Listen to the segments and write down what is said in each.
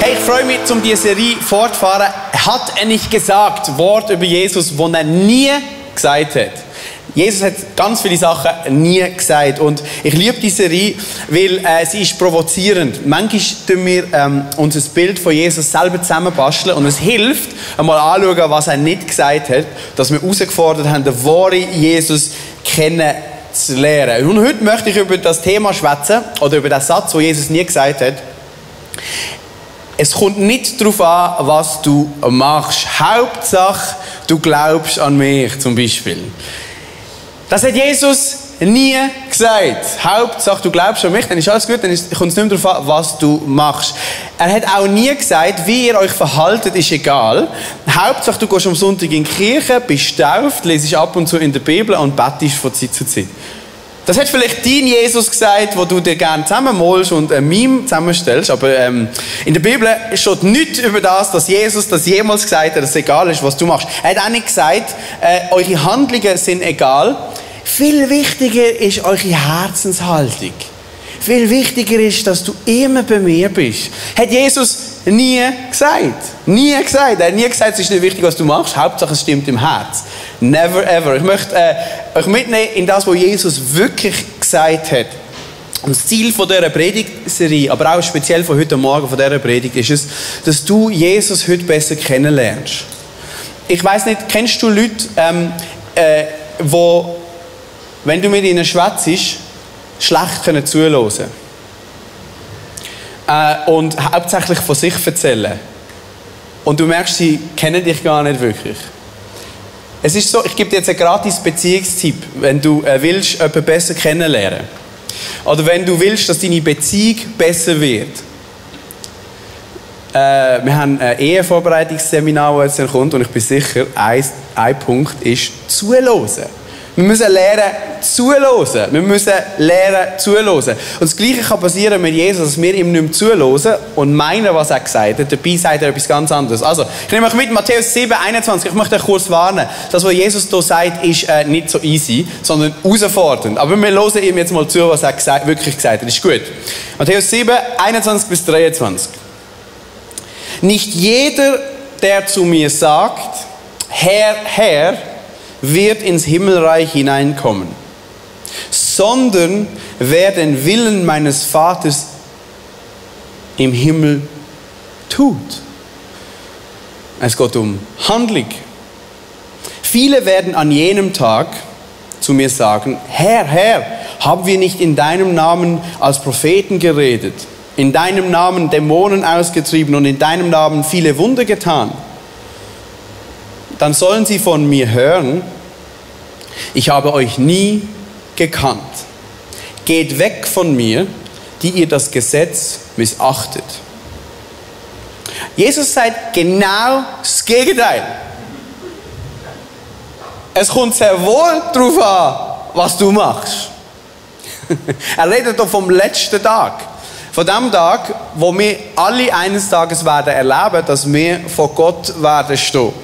Hey, ich freue mich, um diese Serie fortzufahren. Hat er nicht gesagt, Wort über Jesus, das er nie gesagt hat. Jesus hat ganz viele Sachen nie gesagt. Und ich liebe diese Serie, weil sie ist provozierend. Manchmal tun wir uns ein Bild von Jesus selber zusammenbasteln und es hilft, einmal anzuschauen, was er nicht gesagt hat, dass wir herausgefordert haben, den wahren Jesus kennenzulernen. Und heute möchte ich über das Thema schwätzen oder über den Satz, den Jesus nie gesagt hat. Es kommt nicht darauf an, was du machst. Hauptsache, du glaubst an mich, zum Beispiel. Das hat Jesus nie gesagt. Hauptsache, du glaubst an mich, dann ist alles gut, dann kommt es nicht mehr darauf an, was du machst. Er hat auch nie gesagt, wie ihr euch verhaltet, ist egal. Hauptsache, du gehst am Sonntag in die Kirche, bist tauft, lesest ab und zu in der Bibel und bettest von Zeit zu Zeit. Das hat vielleicht dein Jesus gesagt, wo du dir gerne zusammenmalst und ein Meme zusammenstellst, aber in der Bibel steht nichts über das, dass Jesus das jemals gesagt hat, dass es egal ist, was du machst. Er hat auch nicht gesagt, eure Handlungen sind egal. Viel wichtiger ist eure Herzenshaltung. Viel wichtiger ist, dass du immer bei mir bist. Hat Jesus nie gesagt. Nie gesagt. Er hat nie gesagt, es ist nicht wichtig, was du machst. Hauptsache, es stimmt im Herz. Never ever. Ich möchte euch mitnehmen in das, was Jesus wirklich gesagt hat. Und das Ziel von dieser Predigtserie, aber auch speziell von heute Morgen von dieser Predigt, ist es, dass du Jesus heute besser kennenlernst. Ich weiss nicht, kennst du Leute, die, wenn du mit ihnen schwätzt, schlecht können zuhören und hauptsächlich von sich erzählen. Und du merkst, sie kennen dich gar nicht wirklich. Es ist so, ich gebe dir jetzt einen gratis Beziehungstipp, wenn du willst, jemanden besser kennenlernen. Oder wenn du willst, dass deine Beziehung besser wird. Wir haben ein Ehevorbereitungsseminar, das jetzt kommt, und ich bin sicher, ein Punkt ist zuhören. Wir müssen lernen, zuhören. Wir müssen lernen, zuhören. Und das Gleiche kann passieren mit Jesus, dass wir ihm nicht mehr zuhören und meinen, was er gesagt hat. Dabei sagt er etwas ganz anderes. Also, ich nehme euch mit Matthäus 7, 21. Ich möchte euch kurz warnen. Das, was Jesus hier sagt, ist nicht so easy, sondern herausfordernd. Aber wir hören ihm jetzt mal zu, was er wirklich gesagt hat. Ist gut. Matthäus 7, 21 bis 23. Nicht jeder, der zu mir sagt, Herr, Herr, wird ins Himmelreich hineinkommen, sondern wer den Willen meines Vaters im Himmel tut. Es geht um Handlung. Viele werden an jenem Tag zu mir sagen, Herr, Herr, haben wir nicht in deinem Namen als Propheten geredet, in deinem Namen Dämonen ausgetrieben und in deinem Namen viele Wunder getan? Dann sollen sie von mir hören, ich habe euch nie gekannt. Geht weg von mir, die ihr das Gesetz missachtet. Jesus sagt genau das Gegenteil. Es kommt sehr wohl darauf an, was du machst. Er redet doch vom letzten Tag. Von dem Tag, wo wir alle eines Tages werden erleben, dass wir vor Gott werden stehen.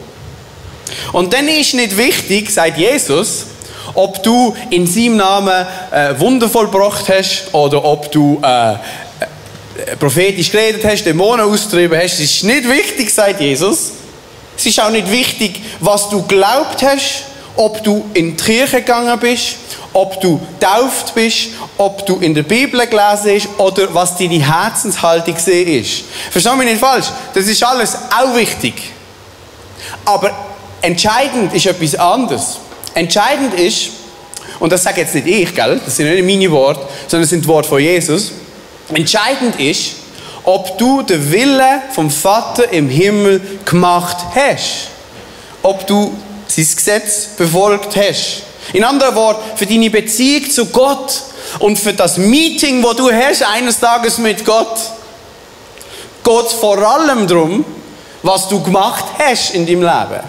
Und dann ist nicht wichtig, sagt Jesus, ob du in seinem Namen Wunder vollbracht hast oder ob du prophetisch geredet hast, Dämonen austrieben hast. Es ist nicht wichtig, sagt Jesus. Es ist auch nicht wichtig, was du geglaubt hast, ob du in die Kirche gegangen bist, ob du getauft bist, ob du in der Bibel gelesen hast oder was deine Herzenshaltung ist. Versteh mich nicht falsch, das ist alles auch wichtig. Aber entscheidend ist etwas anderes. Entscheidend ist, und das sage jetzt nicht ich, gell? Das sind nicht meine Worte, sondern das sind die Worte von Jesus. Entscheidend ist, ob du den Willen vom Vater im Himmel gemacht hast. Ob du sein Gesetz befolgt hast. In anderen Worten, für deine Beziehung zu Gott und für das Meeting, das du hast, eines Tages mit Gott, geht es vor allem darum, was du gemacht hast in deinem Leben.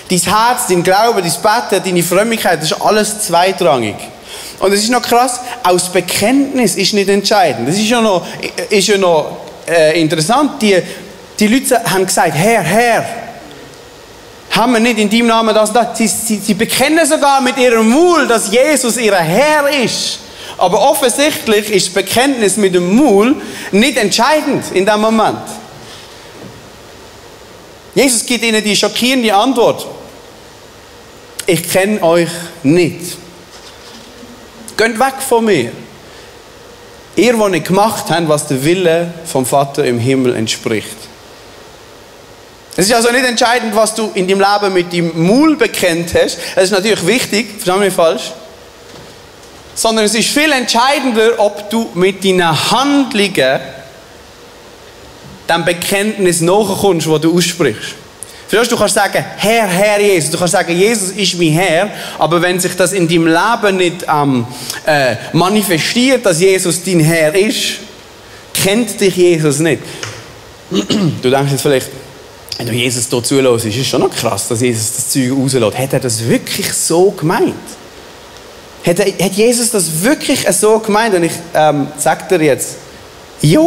Dein Herz, dein Glaube, dein Beten, deine Frömmigkeit, das ist alles zweitrangig. Und es ist noch krass, auch das Bekenntnis ist nicht entscheidend. Das ist ja noch interessant. Die Leute haben gesagt, Herr, Herr. Haben wir nicht in deinem Namen das? Sie bekennen sogar mit ihrem Mund, dass Jesus ihr Herr ist. Aber offensichtlich ist das Bekenntnis mit dem Maul nicht entscheidend in dem Moment. Jesus gibt ihnen die schockierende Antwort. Ich kenne euch nicht. Geht weg von mir. Ihr, die nicht gemacht habt, was der Wille vom Vater im Himmel entspricht. Es ist also nicht entscheidend, was du in deinem Leben mit deinem Maul bekennt hast. Das ist natürlich wichtig, versteh mich falsch. Sondern es ist viel entscheidender, ob du mit deinen Handlungen dem Bekenntnis nachkommst, das du aussprichst. Verstehst du? Du kannst sagen, Herr, Herr Jesus. Du kannst sagen, Jesus ist mein Herr. Aber wenn sich das in deinem Leben nicht manifestiert, dass Jesus dein Herr ist, kennt dich Jesus nicht. Du denkst jetzt vielleicht, wenn du Jesus hier zulässt, ist es schon noch krass, dass Jesus das Zeug rauslässt. Hat er das wirklich so gemeint? Hat Jesus das wirklich so gemeint? Und ich sage dir jetzt, ja,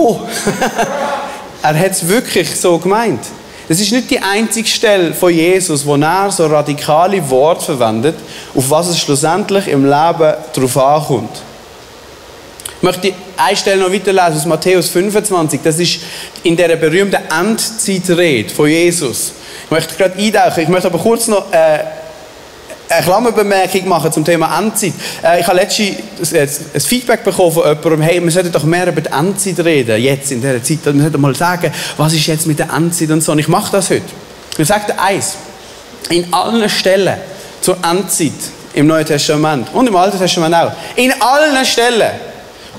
er hat es wirklich so gemeint. Das ist nicht die einzige Stelle von Jesus, wo er so radikale Worte verwendet, auf was es schlussendlich im Leben darauf ankommt. Ich möchte eine Stelle noch weiterlesen aus Matthäus 25. Das ist in der berühmten Endzeitrede von Jesus. Ich möchte gerade eintauchen. Ich möchte aber kurz noch eine Klammerbemerkung machen zum Thema Endzeit. Ich habe letztens ein Feedback bekommen von jemandem, hey, wir sollten doch mehr über die Endzeit reden, jetzt in dieser Zeit. Wir sollten mal sagen, was ist jetzt mit der Endzeit und so. Und ich mache das heute. Ich sage dir eins. In allen Stellen zur Endzeit im Neuen Testament und im Alten Testament auch, in allen Stellen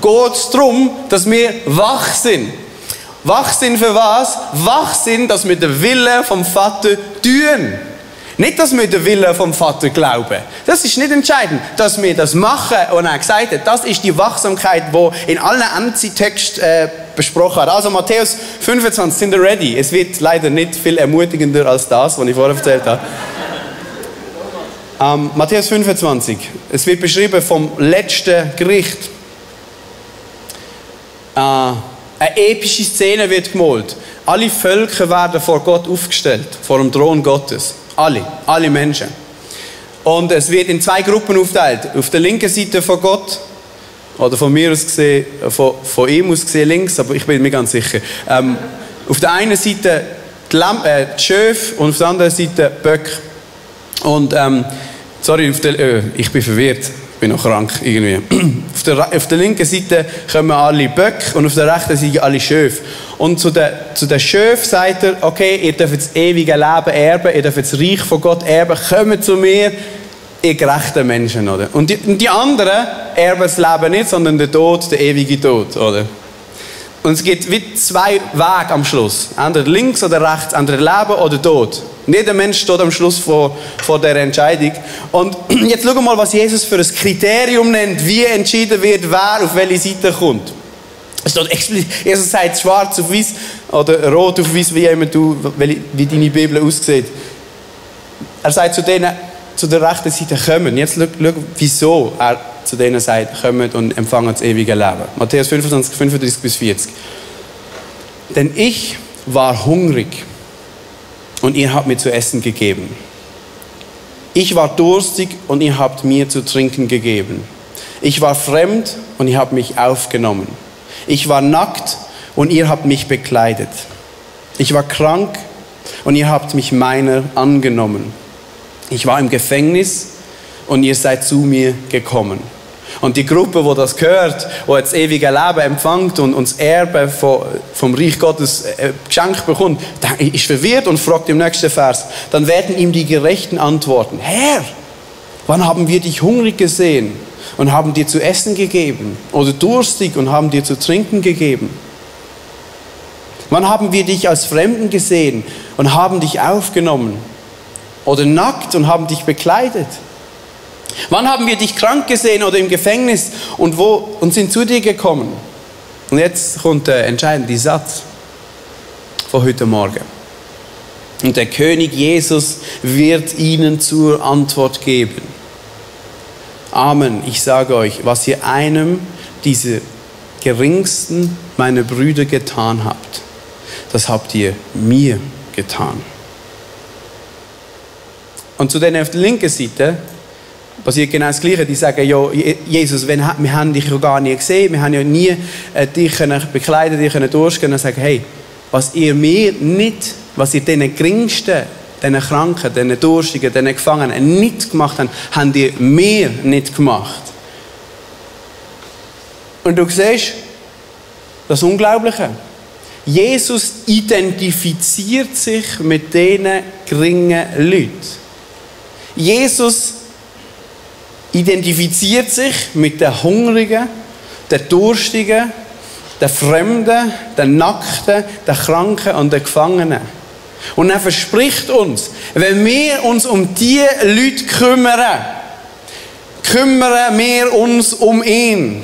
geht es darum, dass wir wach sind. Wach sind für was? Wach sind, dass wir den Willen vom Vater tun. Nicht, dass wir den Willen vom Vater glauben. Das ist nicht entscheidend. Dass wir das machen, und er gesagt hat, das ist die Wachsamkeit, die in allen Endzeittexten besprochen hat. Also Matthäus 25, sind wir ready? Es wird leider nicht viel ermutigender als das, was ich vorher erzählt habe. Matthäus 25. Es wird beschrieben vom letzten Gericht. Eine epische Szene wird gemalt. Alle Völker werden vor Gott aufgestellt, vor dem Thron Gottes. Alle Menschen. Und es wird in zwei Gruppen aufgeteilt. Auf der linken Seite von Gott, oder von mir aus gesehen, von ihm aus gesehen links, aber ich bin mir ganz sicher. Auf der einen Seite die Schöfe und auf der anderen Seite die Böcke. Und, ich bin verwirrt. Ich bin noch krank irgendwie. Auf der linken Seite kommen alle Böcke und auf der rechten Seite alle Schöfe. Und zu den Schöfen sagt er, okay, ihr dürft das ewige Leben erben, ihr dürft das Reich von Gott erben, kommt zu mir, ihr gerechten Menschen, oder? Und die anderen erben das Leben nicht, sondern den Tod, den ewigen Tod, oder? Und es gibt wie zwei Wege am Schluss. Entweder links oder rechts, entweder Leben oder Tod. Und jeder Mensch steht am Schluss vor der Entscheidung. Und jetzt schauen wir mal, was Jesus für ein Kriterium nennt, wie entschieden wird, wer auf welche Seite kommt. Es steht explizit, Jesus sagt schwarz auf weiß oder rot auf weiß, wie immer wie deine Bibel aussieht. Er sagt zu denen, zu der rechten Seite kommen. Jetzt schau, wieso er zu denen sagt, kommt und empfangen das ewige Leben. Matthäus 25, 35 bis 40. Denn ich war hungrig und ihr habt mir zu essen gegeben. Ich war durstig und ihr habt mir zu trinken gegeben. Ich war fremd und ihr habt mich aufgenommen. Ich war nackt und ihr habt mich bekleidet. Ich war krank und ihr habt mich meiner angenommen. Ich war im Gefängnis und ihr seid zu mir gekommen. Und die Gruppe, die das gehört, die das ewige Leben empfängt und das Erbe vom Reich Gottes geschenkt bekommt, ist verwirrt und fragt im nächsten Vers. Dann werden ihm die Gerechten antworten: Herr, wann haben wir dich hungrig gesehen und haben dir zu essen gegeben? Oder durstig und haben dir zu trinken gegeben? Wann haben wir dich als Fremden gesehen und haben dich aufgenommen? Oder nackt und haben dich bekleidet? Wann haben wir dich krank gesehen oder im Gefängnis und sind zu dir gekommen? Und jetzt kommt der entscheidende Satz von heute Morgen. Und der König Jesus wird ihnen zur Antwort geben: Amen, ich sage euch, was ihr einem dieser geringsten meiner Brüder getan habt, das habt ihr mir getan. Und zu denen auf der linken Seite, passiert genau das Gleiche. Die sagen, ja, Jesus, wir haben dich ja gar nie gesehen, wir haben ja nie dich bekleiden, dich durchgehen und sagen, hey, was ihr diesen Geringsten, diesen Kranken, diesen Durstigen, diesen Gefangenen nicht gemacht habt, habt ihr mir nicht gemacht. Und du siehst das Unglaubliche. Jesus identifiziert sich mit diesen geringen Leuten. Jesus identifiziert sich mit den Hungrigen, den Durstigen, den Fremden, den Nackten, den Kranken und den Gefangenen. Und er verspricht uns, wenn wir uns um diese Leute kümmern wir uns um ihn.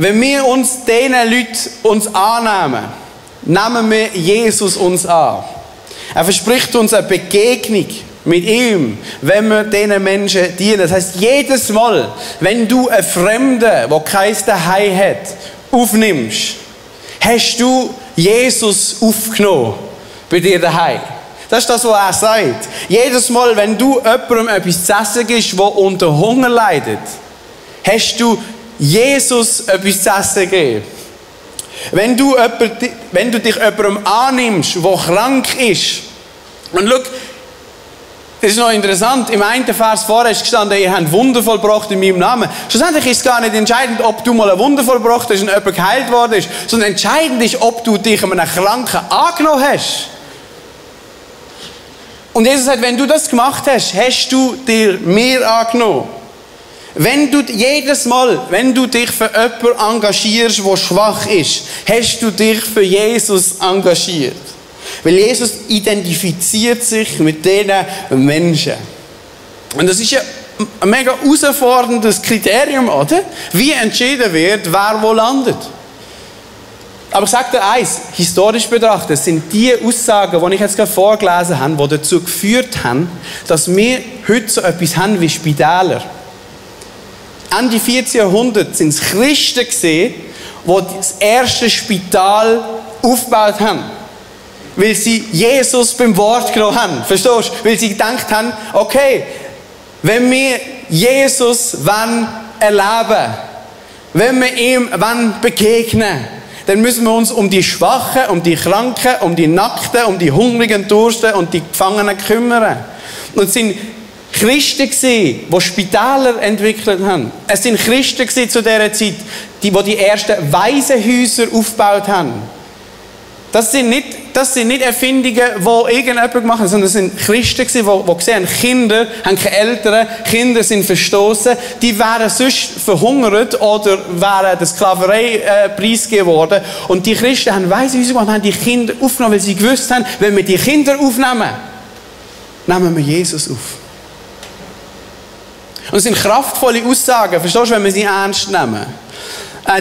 Wenn wir uns diesen Leuten annehmen, nehmen wir Jesus uns an. Er verspricht uns eine Begegnung mit ihm, wenn wir diesen Menschen dienen. Das heisst, jedes Mal, wenn du einen Fremden, der kein Zuhause hat, aufnimmst, hast du Jesus aufgenommen bei dir daheim. Das ist das, was er sagt. Jedes Mal, wenn du jemandem etwas zu essen gibst, der unter Hunger leidet, hast du Jesus etwas zu essen gegeben. Wenn du dich jemandem annimmst, der krank ist, und schau, das ist noch interessant, im einen Vers vorher ist gestanden, ihr habt Wunder vollbracht in meinem Namen. Schlussendlich ist es gar nicht entscheidend, ob du mal ein Wunder vollbracht hast und jemand geheilt worden ist, sondern entscheidend ist, ob du dich einem Kranken angenommen hast. Und Jesus sagt, wenn du das gemacht hast, hast du dir mir angenommen. Wenn du jedes Mal, wenn du dich für jemanden engagierst, der schwach ist, hast du dich für Jesus engagiert. Weil Jesus identifiziert sich mit diesen Menschen. Und das ist ja ein mega herausforderndes Kriterium, oder? Wie entschieden wird, wer wo landet. Aber ich sage dir eins, historisch betrachtet sind die Aussagen, die ich jetzt gerade vorgelesen habe, die dazu geführt haben, dass wir heute so etwas haben wie Spitäler. Ende 14. Jahrhundert sind es Christen gewesen, die das erste Spital aufgebaut haben. Weil sie Jesus beim Wort genommen haben. Verstehst du? Weil sie gedacht haben, okay, wenn wir Jesus erleben, wenn wir ihm begegnen, dann müssen wir uns um die Schwachen, um die Kranken, um die Nackten, um die Hungrigen, Dursten und die Gefangenen kümmern. Und es sind Christen gewesen, die Spitäler entwickelt haben. Es sind Christen gewesen zu dieser Zeit, die ersten Waisenhäuser aufgebaut haben. Das sind nicht Erfindungen, die irgendjemand gemacht hat, sondern es sind Christen gewesen, die gesehen haben, Kinder haben keine Eltern, Kinder sind verstoßen, die wären sonst verhungert oder wären der Sklaverei preisgegeben worden. Und die Christen haben Waisenhäuser gemacht, haben die Kinder aufgenommen, weil sie gewusst haben, wenn wir die Kinder aufnehmen, nehmen wir Jesus auf. Und es sind kraftvolle Aussagen, verstehst du, wenn wir sie ernst nehmen.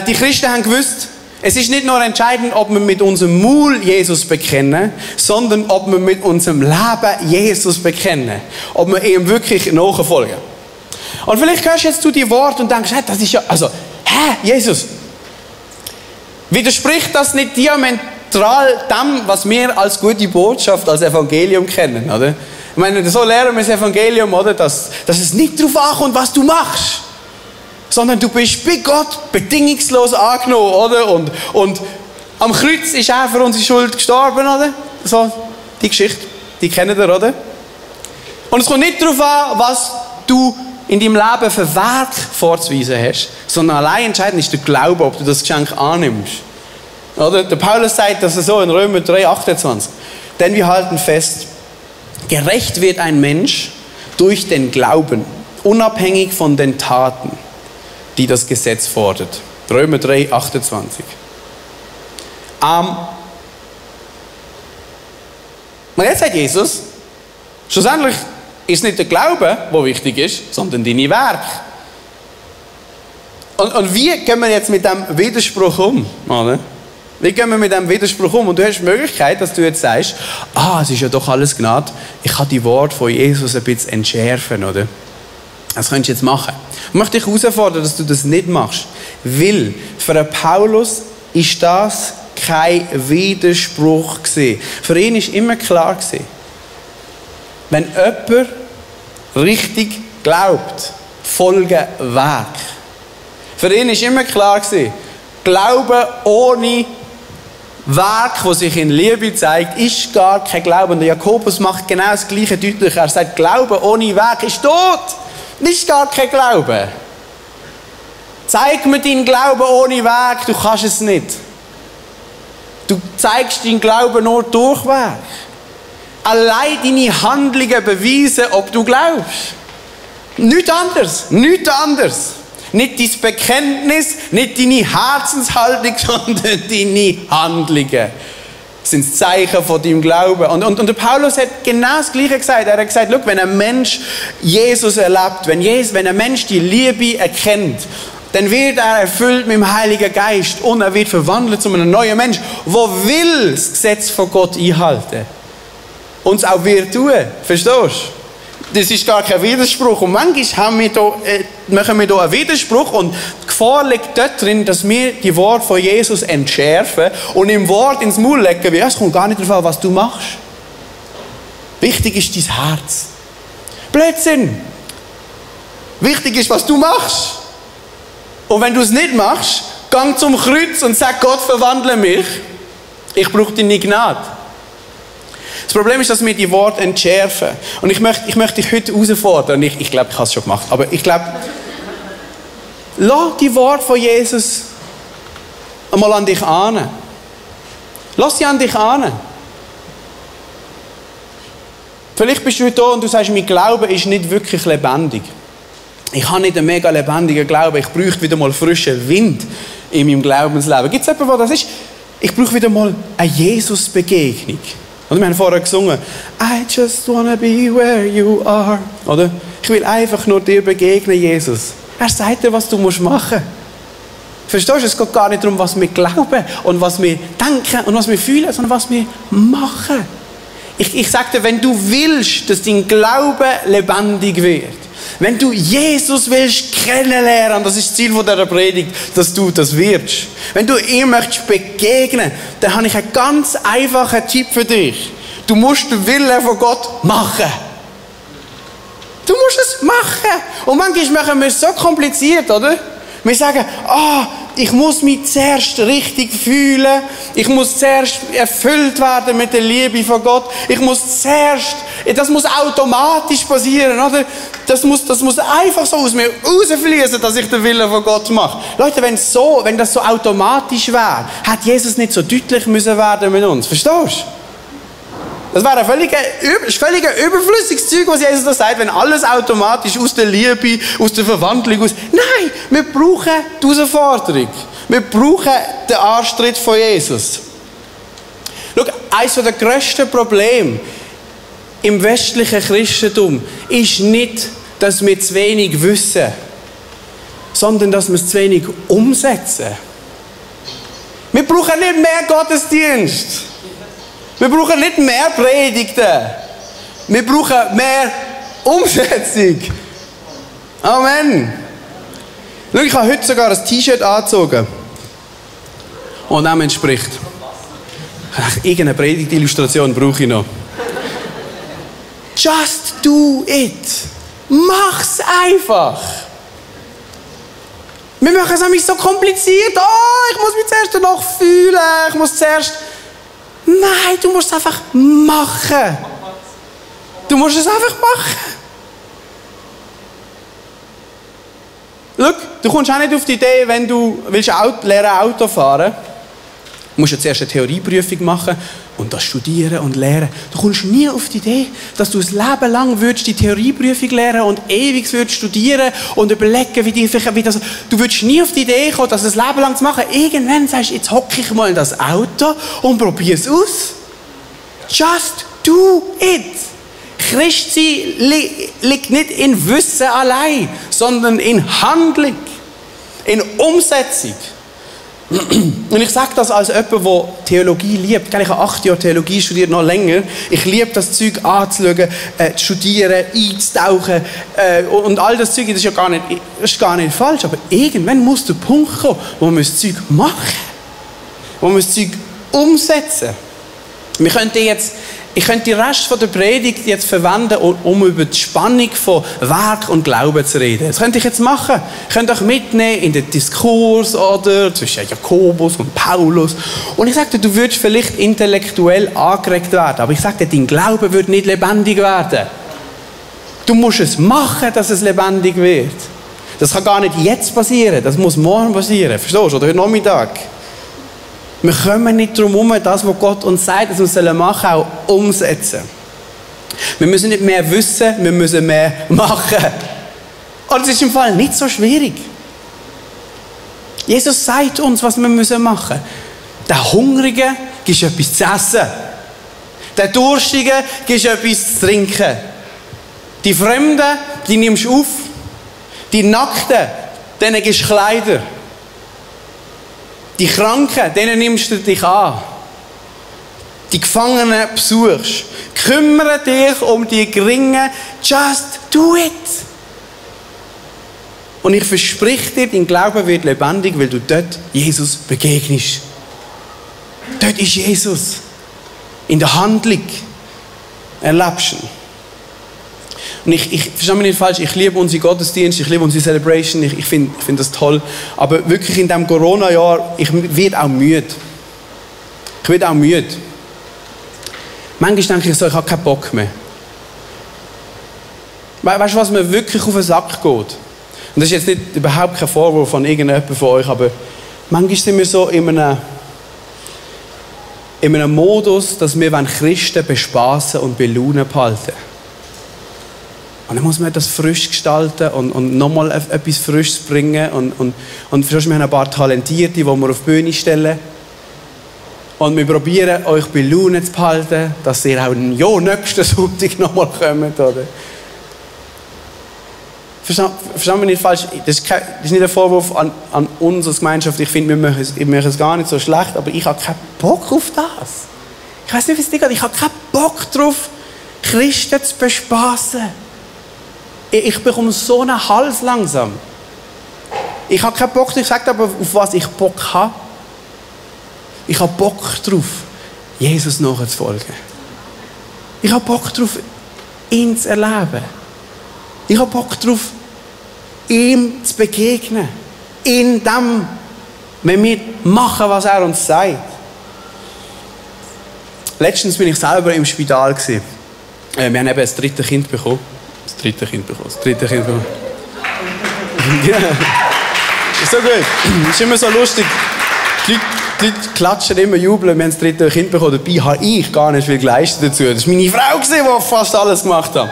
Die Christen haben gewusst, es ist nicht nur entscheidend, ob wir mit unserem Maul Jesus bekennen, sondern ob wir mit unserem Leben Jesus bekennen. Ob wir ihm wirklich nachfolgen. Und vielleicht hörst du jetzt die Worte und denkst, das ist ja, Jesus, widerspricht das nicht diametral dem, was wir als gute Botschaft, als Evangelium kennen, oder? Ich meine, so lernen wir das Evangelium, oder? Dass es nicht darauf ankommt, was du machst, sondern du bist bei Gott bedingungslos angenommen, oder? Und am Kreuz ist er für unsere Schuld gestorben, oder? So, die Geschichte, die kennt ihr, oder? Und es kommt nicht darauf an, was du in deinem Leben für Werk vorzuweisen hast, sondern allein entscheidend ist der Glaube, ob du das Geschenk annimmst. Oder? Der Paulus sagt das so in Römer 3,28. Denn wir halten fest, gerecht wird ein Mensch durch den Glauben, unabhängig von den Taten, die das Gesetz fordert. Römer 3,28. Und jetzt sagt Jesus, schlussendlich ist nicht der Glaube, der wichtig ist, sondern deine Werke. Und wie gehen wir jetzt mit diesem Widerspruch um? Oder? Wie gehen wir mit diesem Widerspruch um? Und du hast die Möglichkeit, dass du jetzt sagst, es ist ja doch alles Gnade, ich kann die Worte von Jesus ein bisschen entschärfen, oder? Das könntest du jetzt machen. Ich möchte dich herausfordern, dass du das nicht machst. Weil für Paulus ist das kein Widerspruch gewesen. Für ihn ist immer klar gewesen, wenn jemand richtig glaubt, folgen Weg. Für ihn war immer klar, Glaube ohne Werk, das sich in Liebe zeigt, ist gar kein Glaube. Und der Jakobus macht genau das Gleiche deutlich. Er sagt, Glaube ohne Werk ist tot. Das ist gar kein Glaube. Zeig mir deinen Glauben ohne Weg, du kannst es nicht. Du zeigst deinen Glauben nur durch Weg. Allein deine Handlungen beweisen, ob du glaubst. Nichts anderes, nichts anderes. Nicht dein Bekenntnis, nicht deine Herzenshaltung, sondern deine Handlungen. Das sind Zeichen von deinem Glauben. Und der Paulus hat genau das Gleiche gesagt. Er hat gesagt, schau, wenn ein Mensch Jesus erlebt, wenn ein Mensch die Liebe erkennt, dann wird er erfüllt mit dem Heiligen Geist und er wird verwandelt zu einem neuen Mensch, der will das Gesetz von Gott einhalten. Und es auch wird tun. Verstehst du? Das ist gar kein Widerspruch. Und manchmal machen wir hier einen Widerspruch und die Gefahr liegt dort drin, dass wir die Worte von Jesus entschärfen und im Wort ins Maul legen, wie es kommt gar nicht darauf an, was du machst. Wichtig ist dein Herz. Blödsinn. Wichtig ist, was du machst. Und wenn du es nicht machst, geh zum Kreuz und sag, Gott, verwandle mich. Ich brauche deine Gnade. Das Problem ist, dass wir die Worte entschärfen. Und ich möchte dich heute herausfordern. Ich glaube, ich habe es schon gemacht. Aber ich glaube, lass die Worte von Jesus einmal an dich an. Lass sie an dich an. Vielleicht bist du heute da und du sagst, mein Glaube ist nicht wirklich lebendig. Ich habe nicht einen mega lebendigen Glauben. Ich bräuchte wieder mal frischen Wind in meinem Glaubensleben. Gibt es jemanden, der das ist? Ich brauche wieder mal eine Jesus-Begegnung. Und wir haben vorher gesungen, I just wanna be where you are. Oder? Ich will einfach nur dir begegnen, Jesus. Er sagt dir, was du machen musst. Verstehst du? Es geht gar nicht darum, was wir glauben und was wir denken und was wir fühlen, sondern was wir machen. Ich sage dir, wenn du willst, dass dein Glaube lebendig wird, wenn du Jesus willst kennenlernen, das ist das Ziel dieser Predigt, dass du das wirst. Wenn du ihm möchtest begegnen, dann habe ich einen ganz einfachen Tipp für dich. Du musst den Willen von Gott machen. Du musst es machen. Und manchmal machen wir es so kompliziert, oder? Wir sagen, ich muss mich zuerst richtig fühlen. Ich muss zuerst erfüllt werden mit der Liebe von Gott. Das muss automatisch passieren, oder? Das muss einfach so aus mir rausfließen, dass ich den Willen von Gott mache. Leute, wenn das so automatisch wäre, hätte Jesus nicht so deutlich müssen werden mit uns. Verstehst du? Das wäre ein völlig überflüssiges Zeug, was Jesus da sagt, wenn alles automatisch aus der Liebe, aus der Verwandlung, Nein, wir brauchen die Herausforderung. Wir brauchen den Anstritt von Jesus. Schau, eines der grössten Probleme im westlichen Christentum ist nicht, dass wir zu wenig wissen, sondern dass wir es zu wenig umsetzen. Wir brauchen nicht mehr Gottesdienst. Wir brauchen nicht mehr Predigten. Wir brauchen mehr Umsetzung. Amen. Schau, ich habe heute sogar ein T-Shirt angezogen. Und dem entspricht. Irgendeine Predigtillustration brauche ich noch. Just do it. Mach's einfach. Wir machen es nämlich so kompliziert. Ich muss mich zuerst danach fühlen. Ich muss zuerst... Nein, du musst es einfach machen. Du musst es einfach machen. Schau, du kommst auch nicht auf die Idee, wenn du lernen Auto fahren willst. Du musst ja zuerst eine Theorieprüfung machen und das studieren und lernen. Du kommst nie auf die Idee, dass du ein Leben lang die Theorieprüfung lernen und ewig studieren und überlegen, wie das... Du würdest nie auf die Idee kommen, das ein Leben lang zu machen. Irgendwann sagst du, jetzt hocke ich mal in das Auto und probiere es aus. Just do it. Christsein liegt nicht in Wissen allein, sondern in Handlung, in Umsetzung. Und ich sage das als jemand, der Theologie liebt. Ich habe 8 Jahre Theologie studiert, noch länger. Ich liebe das Zeug anzuschauen, zu studieren, einzutauchen und all das Zeug. Das ist gar nicht falsch. Aber irgendwann muss der Punkt kommen, wo wir das Zeug machen. Wo wir das Zeug umsetzen. Wir könnten jetzt ich könnte den Rest von der Predigt jetzt verwenden, um über die Spannung von Werk und Glauben zu reden. Das könnte ich jetzt machen. Ich könnte euch mitnehmen in den Diskurs oder zwischen Jakobus und Paulus. Und ich sagte, du würdest vielleicht intellektuell angeregt werden, aber ich sagte, dein Glaube wird nicht lebendig werden. Du musst es machen, dass es lebendig wird. Das kann gar nicht jetzt passieren, das muss morgen passieren. Verstehst du? Oder heute Nachmittag. Wir kommen nicht darum herum, das, was Gott uns sagt, dass wir machen sollen, auch umsetzen. Wir müssen nicht mehr wissen, wir müssen mehr machen. Und es ist im Fall nicht so schwierig. Jesus sagt uns, was wir machen müssen. Der Hungrige gibt etwas zu essen. Der Durstige gibt etwas zu trinken. Die Fremden, die nimmst du auf. Die Nackten, denen gibst du Kleider. Die Kranken, denen nimmst du dich an. Die Gefangenen besuchst. Kümmere dich um die Geringen. Just do it. Und ich verspreche dir, dein Glaube wird lebendig, weil du dort Jesus begegnest. Dort ist Jesus. In der Handlung erlebst du ihn. Und ich verstehe mich nicht falsch, ich liebe unsere Gottesdienste, ich liebe unsere Celebration, ich finde das toll. Aber wirklich in diesem Corona-Jahr, ich werde auch müde. Ich werde auch müde. Manchmal denke ich so, ich habe keinen Bock mehr. Weißt du, was mir wirklich auf den Sack geht? Und das ist jetzt nicht überhaupt kein Vorwurf von irgendjemandem von euch, aber manchmal sind wir so in einem Modus, dass wir Christen bespaßen und belaunen behalten. Und dann muss man das frisch gestalten und nochmal etwas Frisches bringen. Und verstehst du, wir haben ein paar Talentierte, die wir auf die Bühne stellen. Und wir probieren, euch bei Laune zu behalten, dass ihr auch nächsten Sonntag nochmal kommt. Oder? Verstehen wir nicht falsch? Das ist nicht ein Vorwurf an uns als Gemeinschaft. Ich finde, wir machen es gar nicht so schlecht, aber ich habe keinen Bock auf das. Ich weiß nicht, wie es dir geht. Ich habe keinen Bock darauf, Christen zu bespaßen. Ich bekomme so einen Hals langsam. Ich habe keinen Bock, ich sage aber, auf was ich Bock habe. Ich habe Bock darauf, Jesus nachzufolgen. Ich habe Bock darauf, ihn zu erleben. Ich habe Bock darauf, ihm zu begegnen. In dem, wenn wir machen, was er uns sagt. Letztens bin ich selber im Spital gewesen. Wir haben eben das dritte Kind bekommen. Das dritte Kind bekommen. Ja. Ist so gut. Ist immer so lustig. Die Leute klatschen immer, jubeln, wir haben das dritte Kind bekommen. Dabei habe ich gar nicht viel geleistet dazu. Das war meine Frau, die fast alles gemacht hat.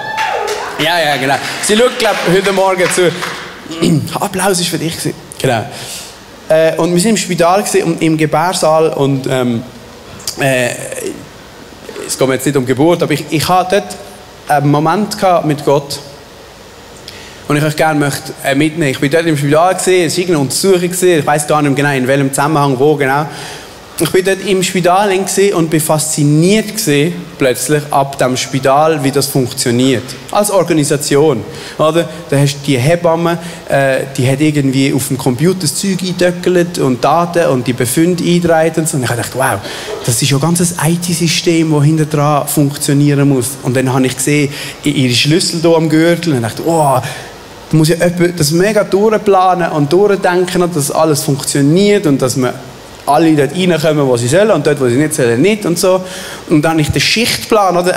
Ja, genau. Sie schaut, glaube ich, heute Morgen zu. Applaus war für dich. Genau. Und wir waren im Spital und im Gebärsaal und es geht mir jetzt nicht um Geburt, aber ich hatte dort einen Moment mit Gott und ich euch gerne mitnehmen. Ich war dort im Spital, es war irgendeine Untersuchung, ich weiss gar nicht genau, in welchem Zusammenhang, wo genau. Ich war dort im Spital und war fasziniert plötzlich ab dem Spital, wie das funktioniert. Als Organisation. Oder? Da hast du die Hebamme, die hat irgendwie auf dem Computer das Zeug eingetöckelt und Daten und die Befunde eingetragen und so. Und ich dachte, wow, das ist ja ein ganzes IT-System, das hinter dran funktionieren muss. Und dann habe ich gesehen, ihre Schlüssel hier am Gürtel und dachte, oh, da muss ja jemand das mega durchplanen und durchdenken, dass alles funktioniert und dass man alle dort reinkommen, wo sie sollen und dort, wo sie nicht sollen, nicht und so. Und dann ich den Schichtplan, oder,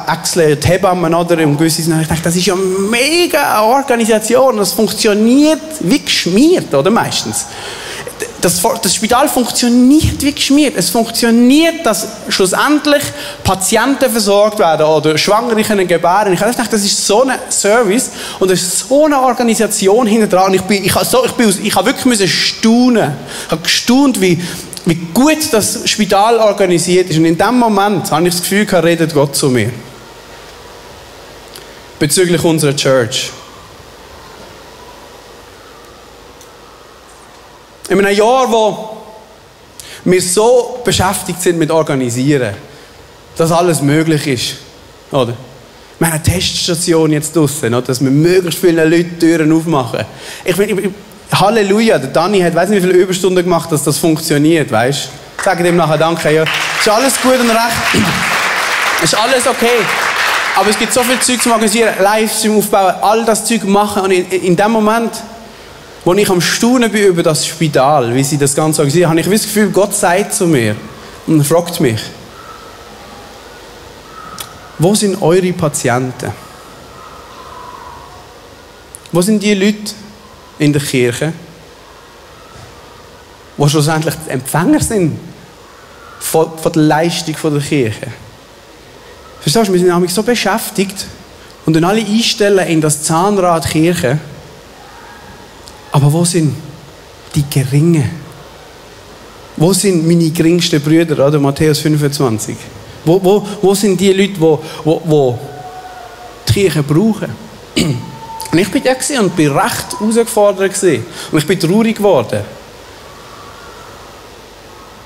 wechseln die Hebammen, oder, und gewisse Sachen. Ich dachte, das ist ja mega eine Organisation, das funktioniert wie geschmiert, oder, meistens. Das Spital funktioniert wie geschmiert. Es funktioniert, dass schlussendlich Patienten versorgt werden oder Schwangere können gebären. Ich dachte, das ist so ein Service und es ist so eine Organisation hinter dran. Ich habe wirklich staunen. Ich habe gestaunt, wie gut das Spital organisiert ist. Und in dem Moment habe ich das Gefühl, redet Gott zu mir. Bezüglich unserer Church. In einem Jahr, wo wir so beschäftigt sind mit Organisieren, dass alles möglich ist. Oder? Wir haben eine Teststation jetzt draussen, dass wir möglichst vielen Leuten Türen aufmachen. Halleluja, der Dani hat, weiss nicht wie viele Überstunden gemacht, dass das funktioniert, weißt du? Sag ihm nachher Danke. Ja. Ist alles gut und recht. Ist alles okay. Aber es gibt so viel Zeug zu organisieren, Livestream aufbauen, all das Zeug machen. Und in dem Moment, wo ich am Staunen bin über das Spital, wie sie das Ganze organisieren, habe ich das Gefühl, Gott sagt zu mir und fragt mich, wo sind eure Patienten? Wo sind die Leute in der Kirche, die schlussendlich die Empfänger sind von der Leistung der Kirche? Verstehst du, wir sind nämlich so beschäftigt und dann alle einstellen in das Zahnrad Kirche. Aber wo sind die Geringen? Wo sind meine geringsten Brüder, oder? Matthäus 25. Wo sind die Leute, die die Kirche brauchen? Und ich bin da und bin recht herausgefordert gewesen. Und ich bin traurig geworden.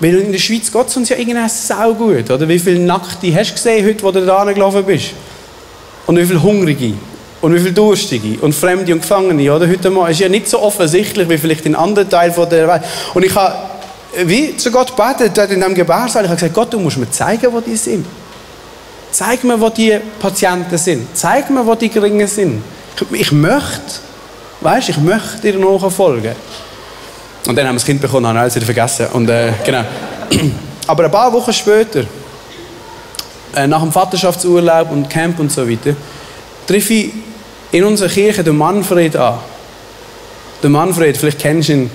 Weil in der Schweiz geht es uns ja irgendwie saugut, oder? Wie viele Nackte hast du gesehen heute, wo du da gelaufen bist? Und wie viele Hungrige? Und wie viele Durstige? Und Fremde und Gefangene, oder? Heute mal ist ja nicht so offensichtlich, wie vielleicht in anderen Teilen der Welt. Und ich habe wie zu Gott gebetet, dort in diesem Gebärsaal. Ich habe gesagt, Gott, du musst mir zeigen, wo die sind. Zeig mir, wo die Patienten sind. Zeig mir, wo die Geringen sind. Ich möchte dir nachfolgen. Und dann haben wir das Kind bekommen, haben alles wieder vergessen. Und, genau. Aber ein paar Wochen später, nach dem Vaterschaftsurlaub und Camp und so weiter, treffe ich in unserer Kirche den Manfred an. Der Manfred, vielleicht kennst du ihn.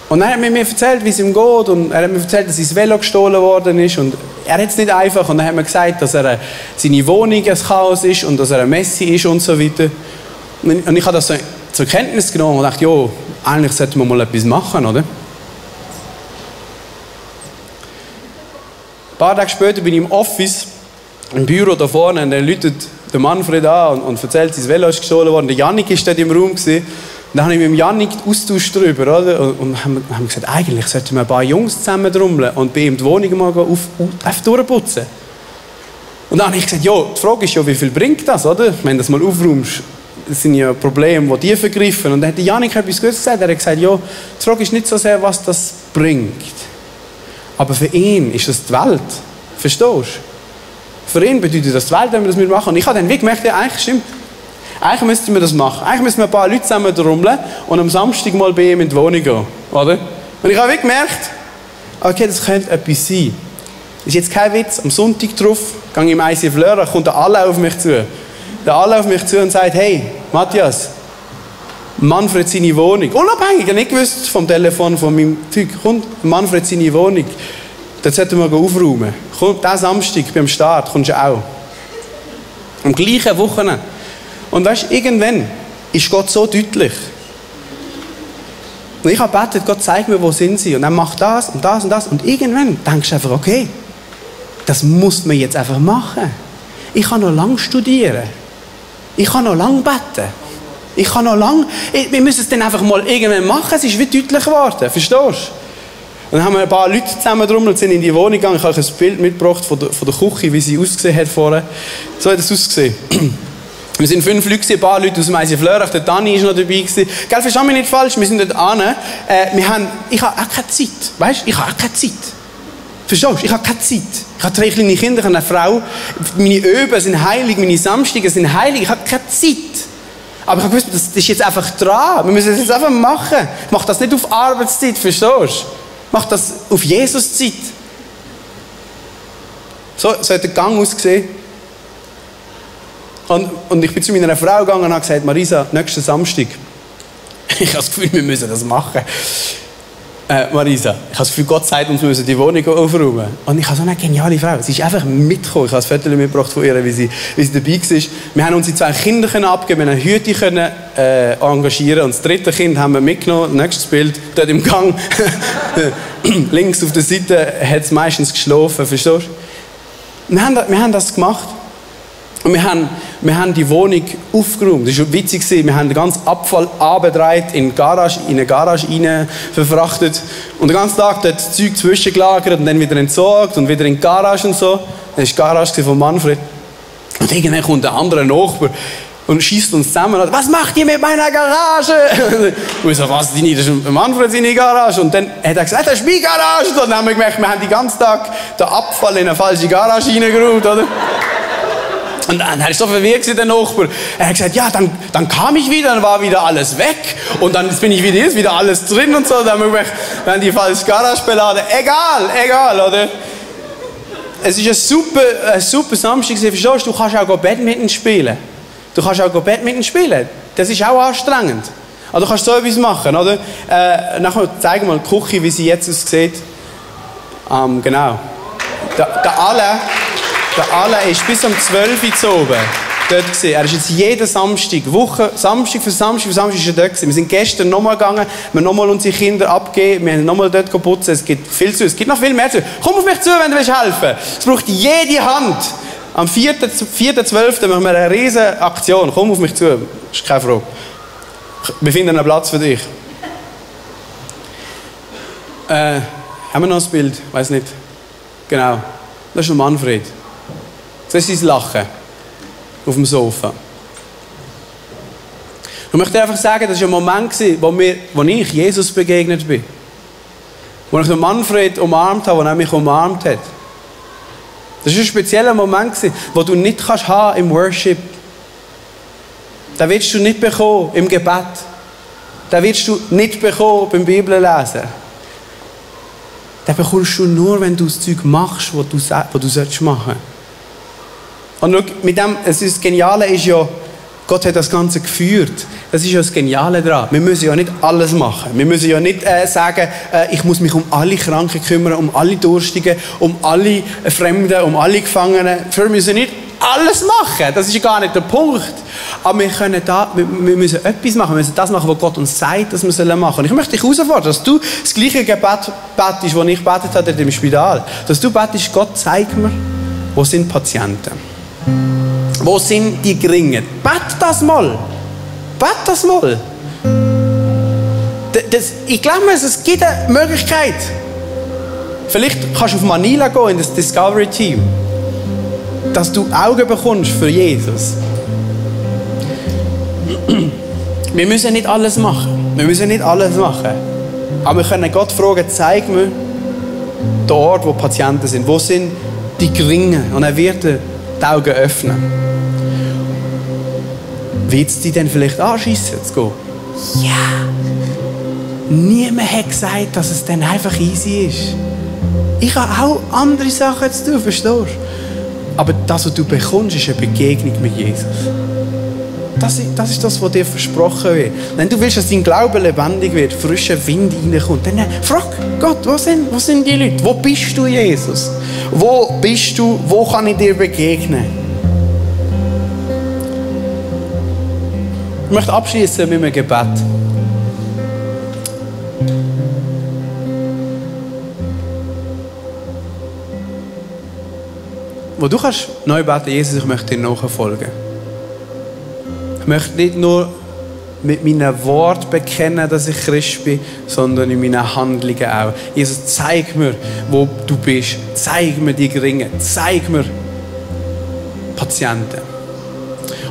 Und er hat mir erzählt, wie es ihm geht. Und er hat mir erzählt, dass sein Velo gestohlen worden ist. Und er hat es nicht einfach. Und er hat mir gesagt, dass seine Wohnung ein Chaos ist und dass er ein Messi ist und so weiter. Und ich habe das so zur Kenntnis genommen und dachte, jo, eigentlich sollten wir mal etwas machen, oder? Ein paar Tage später bin ich im Office, im Büro da vorne, und dann läutet der Manfred an und erzählt, sein Velo ist gestohlen worden. Der Jannik war dort im Raum. Und dann habe ich mit dem Jannik austauscht darüber, oder? Und haben gesagt, eigentlich sollten wir ein paar Jungs zusammen drummeln und bei ihm die Wohnung mal durchputzen. Und dann habe ich gesagt, die Frage ist ja, wie viel bringt das, oder? Wenn du das mal aufräumst, das sind ja Probleme, die vergriffen. Und dann hat der Jannik etwas Gutes gesagt. Er hat gesagt, die Frage ist nicht so sehr, was das bringt. Aber für ihn ist das die Welt. Verstehst du? Für ihn bedeutet das die Welt, wenn wir das machen. Und ich habe dann wirklich gemerkt, ja, eigentlich stimmt. Eigentlich müssten wir das machen. Eigentlich müssen wir ein paar Leute zusammen rummeln und am Samstag mal bei ihm in die Wohnung gehen. Oder? Und ich habe wirklich gemerkt, okay, das könnte etwas sein. Das ist jetzt kein Witz. Am Sonntag drauf gehe ich im ICF Lörrach, kommt der alle auf mich zu. Der alle auf mich zu und sagt, hey, Matthias, Manfred seine Wohnung. Unabhängig, ich habe nicht gewusst vom Telefon von meinem Typ. Kommt Manfred seine Wohnung. Dort sollten wir aufräumen. Komm, diesen Samstag beim Start kommst du auch. Am gleichen Wochenende. Und weißt du, irgendwann ist Gott so deutlich. Und ich habe gebetet, Gott zeigt mir, wo sind sie. Und er macht das und das und das. Und irgendwann denkst du einfach, okay, das muss man jetzt einfach machen. Ich kann noch lange studieren. Ich kann noch lange beten. Ich kann noch lange... Wir müssen es dann einfach mal irgendwann machen. Es ist wie deutlich geworden. Verstehst du? Und dann haben wir ein paar Leute zusammen drum und sind in die Wohnung gegangen. Ich habe euch ein Bild mitgebracht von der Küche, wie sie ausgesehen hat vorher. So hat es ausgesehen. Wir sind 5 Leute, ein paar Leute aus dem ICF Lörrach, der Dani war noch dabei. Gell, versteh mich nicht falsch, wir sind dort an. Ich habe auch keine Zeit. Weißt du, ich habe auch keine Zeit. Verstehst du? Ich habe keine Zeit. Ich habe 3 kleine Kinder, ich habe eine Frau. Meine Öben sind heilig, meine Samstage sind heilig. Ich habe keine Zeit. Aber ich habe gewusst, das ist jetzt einfach dran. Wir müssen das jetzt einfach machen. Ich mache das nicht auf Arbeitszeit, verstehst du? Ich mache das auf Jesus-Zeit. So hat der Gang ausgesehen. Und ich bin zu meiner Frau gegangen und habe gesagt, Marisa, nächsten Samstag. Ich habe das Gefühl, wir müssen das machen. Marisa, ich habe das Gefühl, Gott sagt uns, wir müssen die Wohnung aufräumen. Und ich habe so eine geniale Frau. Sie ist einfach mitgekommen. Ich habe das Foto mitgebracht von ihr, wie sie dabei war. Wir haben unsere 2 Kinder abgeben, wir haben Hüte engagieren. Und das 3. Kind haben wir mitgenommen. Nächstes Bild, dort im Gang. Links auf der Seite hat es meistens geschlafen. Verstehst du? Wir haben das gemacht. Und wir haben die Wohnung aufgeräumt. Das war witzig. Wir haben den ganzen Abfall abgedreht in eine Garage rein verfrachtet. Und den ganzen Tag dort das Zeug zwischengelagert und dann wieder entsorgt und wieder in die Garage und so. Das war die Garage von Manfred. Und irgendwann kommt ein anderer Nachbar und schießt uns zusammen. Was macht ihr mit meiner Garage? Und ich so, was? Das ist Manfred seine Garage. Und dann hat er gesagt, das ist meine Garage. Und dann haben wir gemerkt, wir haben den ganzen Tag den Abfall in eine falsche Garage reingeräumt, oder? Und dann war so verwirrt, der Nachbar. Er hat gesagt, ja, dann kam ich wieder, dann war wieder alles weg. Und dann bin ich wieder hier, ist wieder alles drin und so. Dann haben wir dann die falsche Garage beladen. Egal, oder? Es ist ein super Samstag, verstehst du? Du kannst auch Badminton spielen. Das ist auch anstrengend. Also du kannst so etwas machen, oder? Nachher zeigen wir mal die Küche, wie sie jetzt aussieht. Genau. Der Alain ist bis um 12 Uhr zu oben dort gewesen. Er ist jetzt jeden Samstag für Samstag ist er dort gewesen. Wir sind gestern nochmal gegangen, wir haben nochmal unsere Kinder abgegeben, wir haben nochmal dort geputzt. Es gibt viel zu, es gibt noch viel mehr zu. Komm auf mich zu, wenn du helfen willst. Es braucht jede Hand. Am 4.12. machen wir eine riesige Aktion. Komm auf mich zu, das ist keine Frage. Wir finden einen Platz für dich. Haben wir noch ein Bild? Ich weiss nicht. Genau. Das ist der Manfred. Das ist sein Lachen. Auf dem Sofa. Ich möchte einfach sagen, das war ein Moment, wo ich Jesus begegnet bin. Wo ich den Manfred umarmt habe, wo er mich umarmt hat. Das war ein spezieller Moment, wo du nicht haben kannst im Worship. Den willst du nicht bekommen im Gebet. Den willst du nicht bekommen beim Bibellesen. Den bekommst du nur, wenn du das Zeug machst, was du machen sollst. Und schau, mit dem, das Geniale ist ja, Gott hat das Ganze geführt. Das ist ja das Geniale daran. Wir müssen ja nicht alles machen. Wir müssen ja nicht sagen, ich muss mich um alle Kranken kümmern, um alle Durstigen, um alle Fremden, um alle Gefangenen. Wir müssen nicht alles machen. Das ist ja gar nicht der Punkt. Aber wir müssen etwas machen. Wir müssen das machen, was Gott uns sagt, dass wir machen sollen. Ich möchte dich herausfordern, dass du das gleiche Gebet betest, das ich gebetet habe im Spital. Dass du betest, Gott, zeig mir, wo sind Patienten? Wo sind die Geringen? Bet das mal. Ich glaube, es gibt eine Möglichkeit. Vielleicht kannst du auf Manila gehen, in das Discovery Team. Dass du Augen bekommst für Jesus. Wir müssen nicht alles machen. Aber wir können Gott fragen, zeig mir den Ort, wo Patienten sind. Wo sind die Geringen? Und er wird dir die Augen öffnen. Willst du dich denn vielleicht anschiessen zu gehen? Ja. Niemand hat gesagt, dass es dann einfach easy ist. Ich habe auch andere Sachen zu tun, verstehst du? Aber das, was du bekommst, ist eine Begegnung mit Jesus. Das ist das, was dir versprochen wird. Wenn du willst, dass dein Glaube lebendig wird, frischer Wind reinkommt, dann frag Gott, wo sind die Leute? Wo bist du, Jesus? Wo bist du? Wo kann ich dir begegnen? Ich möchte abschließen mit einem Gebet. Wo du kannst neu beten, Jesus, ich möchte dir nachfolgen. Ich möchte nicht nur mit meinen Worten bekennen, dass ich Christ bin, sondern in meinen Handlungen auch. Jesus, zeig mir, wo du bist. Zeig mir die Geringen. Zeig mir Patienten.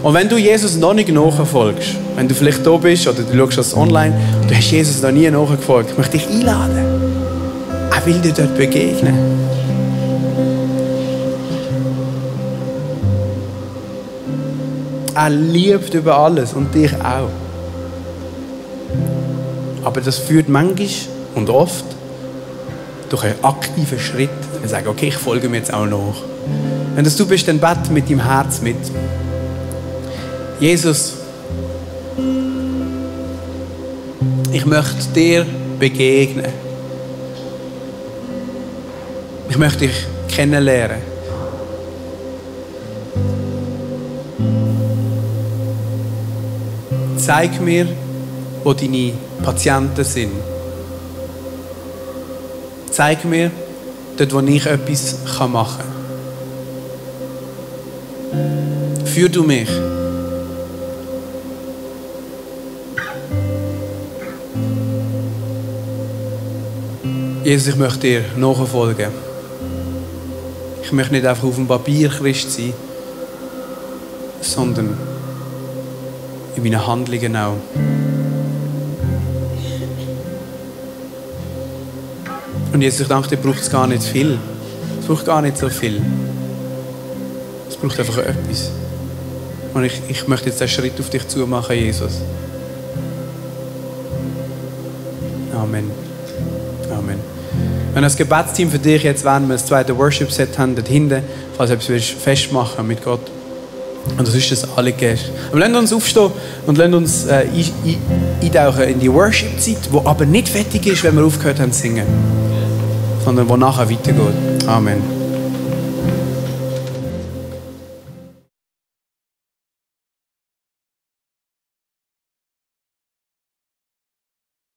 Und wenn du Jesus noch nicht nachfolgst, wenn du vielleicht da bist oder du schaust das online, du hast Jesus noch nie nachgefolgt, ich möchte dich einladen. Er will dir dort begegnen. Er liebt über alles und dich auch. Aber das führt manchmal und oft durch einen aktiven Schritt. Wir sagen, okay, ich folge mir jetzt auch nach. Wenn das du bist, dann bete mit deinem Herz mit. Jesus, ich möchte dir begegnen. Ich möchte dich kennenlernen. Zeig mir, wo deine Patienten sind. Zeig mir, dort, wo ich etwas machen kann. Führ du mich. Jesus, ich möchte dir nachfolgen. Ich möchte nicht einfach auf dem Papier Christ sein, sondern in meinen Handlungen auch. Und Jesus, ich danke dir, braucht es gar nicht viel. Es braucht gar nicht so viel. Es braucht einfach etwas. Und ich möchte jetzt einen Schritt auf dich zu machen, Jesus. Amen. Amen. Wenn das Gebetsteam für dich jetzt, wenn wir das zweite Worship-Set haben, dort hinten, falls du etwas festmachen mit Gott. Und das ist das alle gehst. Aber lasst uns aufstehen und lasst uns eintauchen in die Worship-Zeit, die aber nicht fertig ist, wenn wir aufgehört haben zu singen, sondern wo nachher weitergeht. Amen.